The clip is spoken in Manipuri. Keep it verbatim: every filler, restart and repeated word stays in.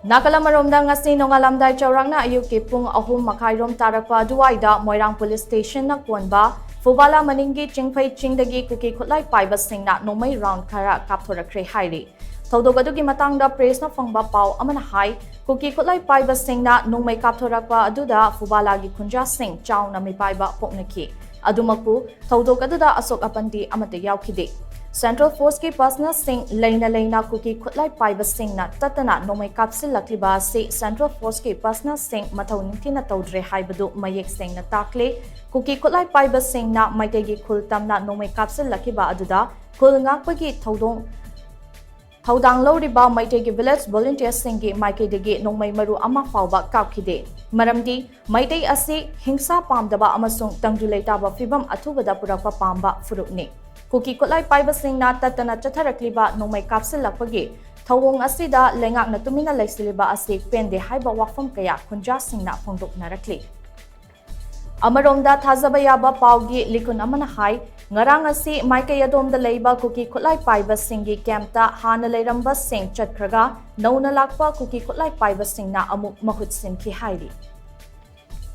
ꯅꯥꯀꯜ ꯑꯃꯔꯣꯝꯗ, ꯉꯁꯤ ꯅꯣꯡꯉꯥꯜꯂꯝꯗꯥꯏ ꯆꯥꯎꯔꯥꯛꯅ ꯑꯌꯨꯛꯀꯤ ꯄꯨꯡ ꯑꯍꯨꯝ ꯃꯈꯥꯏꯔꯣꯝ ꯇꯥꯔꯛꯄ ꯑꯗꯨꯋꯥꯏꯗ ꯃꯣꯏꯔꯥꯡ ꯄꯨꯂꯤꯁ ꯁ꯭ꯇꯦꯁꯟꯅ ꯀꯣꯟꯕ ꯐꯨꯕꯥꯂꯥ ꯃꯅꯤꯡꯒꯤ ꯆꯤꯡꯐꯩ ꯆꯤꯡꯗꯒꯤ ꯀꯨꯀꯤ ꯈꯨꯠꯂꯥꯏ ꯄꯥꯏꯕꯁꯤꯡꯅ ꯅꯣꯡꯃꯩ ꯔꯥꯎꯟ ꯈꯔ ꯀꯥꯞꯊꯣꯔꯛꯈ꯭ꯔꯦ ꯍꯥꯏꯔꯤ꯫ ꯊꯧꯗꯣꯛ ꯑꯗꯨꯒꯤ ꯃꯇꯥꯡꯗ ꯄ꯭ꯔꯦꯁꯅ ꯐꯪꯕ ꯄꯥꯎ ꯑꯃꯅ ꯍꯥꯏ, ꯀꯨꯀꯤ ꯈꯨꯠꯂꯥꯏ ꯄꯥꯏꯕꯁꯤꯡꯅ ꯅꯣꯡꯃꯩ ꯀꯥꯞꯊꯣꯔꯛꯄ ꯑꯗꯨꯗ ꯐꯨꯕꯥꯂꯥꯒꯤ ꯈꯨꯟꯖꯥꯁꯤꯡ ꯆꯥꯎꯅ ꯃꯤꯄꯥꯏꯕ ꯄꯣꯛꯅꯈꯤ꯫ ꯑꯗꯨꯃꯛꯄꯨ, ꯊꯧꯗꯣꯛ ꯑꯗꯨꯗ ꯑꯁꯣꯛ ꯑꯄꯟꯗꯤ ꯑꯃꯠꯇ ꯌꯥꯎꯈꯤꯗꯦ꯫ ꯁꯦꯟꯇ꯭ꯔꯦꯜ ꯐꯣꯔꯁꯀꯤ ꯄꯔꯁꯅꯦꯜꯁꯤꯡ ꯂꯩꯅ ꯂꯩꯅ ꯀꯨꯀꯤ ꯈꯨꯠꯂꯥꯏ ꯄꯥꯏꯕꯁꯤꯡꯅ ꯇꯠꯇꯅ ꯅꯣꯡꯃꯩ ꯀꯥꯞꯁꯤꯜꯂꯛꯂꯤꯕ ꯑꯁꯤ ꯁꯦꯟꯇ꯭ꯔꯦꯜ ꯐꯣꯔꯁꯀꯤ ꯄꯔꯁꯅꯦꯜꯁꯤꯡ ꯃꯊꯧ ꯅꯤꯡꯊꯤꯅ ꯇꯧꯗ꯭ꯔꯦ ꯍꯥꯏꯕꯗꯨ ꯃꯌꯦꯛ ꯁꯦꯡꯅ ꯇꯥꯛꯂꯦ꯫ ꯀꯨꯀꯤ ꯈꯨꯠꯂꯥꯏ ꯄꯥꯏꯕꯁꯤꯡꯅ ꯃꯥꯏꯀꯩꯒꯤ ꯈꯨꯜ ꯇꯝꯅ ꯅꯣꯡꯃꯩ ꯀꯥꯞꯁꯤꯜꯂꯛꯈꯤꯕ ꯑꯗꯨꯗ ꯈꯨꯜ ꯉꯥꯛꯄꯒꯤ ꯊꯧꯗꯣꯡ ꯊꯧꯗꯥꯡ ꯂꯧꯔꯤꯕ ꯃꯩꯇꯩꯒꯤ ꯚꯤꯂꯦꯖ ꯚꯣꯂꯨꯟꯇꯤꯌꯔꯁꯤꯡꯒꯤ ꯃꯥꯏꯀꯩꯗꯒꯤ ꯅꯣꯡꯃꯩ ꯃꯔꯨ ꯑꯃ ꯐꯥꯎꯕ ꯀꯥꯞꯈꯤꯗꯦ꯫ ꯃꯔꯝꯗꯤ ꯃꯩꯇꯩ ꯑꯁꯤ ꯍꯤꯡꯁꯥ ꯄꯥꯝꯗꯕ ꯑꯃꯁꯨꯡ ꯇꯪꯗꯨ ꯂꯩꯇꯥꯕ ꯐꯤꯚꯝ ꯑꯊꯨꯕꯗ ꯄꯨꯔꯛꯄ ꯄꯥꯝꯕ ꯐꯨꯔꯨꯞꯅꯤ꯫ ꯀꯨꯀꯤ ꯈꯨꯠꯂꯥꯏ ꯄꯥꯏꯕꯁꯤꯡꯅ ꯇꯠꯇꯅ ꯆꯠꯊꯔꯛꯂꯤꯕ ꯅꯣꯡꯃꯩ ꯀꯥꯞꯁꯤꯜꯂꯛꯄꯒꯤ ꯊꯧꯑꯣꯡ ꯑꯁꯤꯗ ꯂꯩꯉꯥꯛꯅ ꯇꯨꯃꯤꯟꯅ ꯂꯩꯁꯤꯜꯂꯤꯕ ꯑꯁꯤ ꯄꯦꯟꯗꯦ ꯍꯥꯏꯕ ꯋꯥꯐꯝ ꯀꯌꯥ ꯈꯨꯟꯖꯥꯁꯤꯡꯅ ꯐꯣꯡꯗꯣꯛꯅꯔꯛꯂꯤ꯫ ꯑꯃꯔꯣꯝꯗ, ꯊꯥꯖꯕ ꯌꯥꯕ ꯄꯥꯎꯒꯤ ꯂꯤꯈꯨꯟ ꯑꯃꯅ ꯍꯥꯏ, ꯉꯔꯥꯡ ꯑꯁꯤ ꯃꯥꯏꯀꯩ ꯑꯗꯣꯝꯗ ꯂꯩꯕ ꯀꯨꯀꯤ ꯈꯨꯠꯂꯥꯏ ꯄꯥꯏꯕꯁꯤꯡꯒꯤ ꯀꯦꯝꯞꯇ ꯍꯥꯟꯅ ꯂꯩꯔꯝꯕꯁꯤꯡ ꯆꯠꯈ꯭ꯔꯒ ꯅꯧꯅ ꯂꯥꯛꯄ ꯀꯨꯀꯤ ꯈꯨꯠꯂꯥꯏ ꯄꯥꯏꯕꯁꯤꯡꯅ ꯑꯃꯨꯛ ꯃꯍꯨꯠ ꯁꯤꯟꯈꯤ ꯍꯥꯏꯔꯤ꯫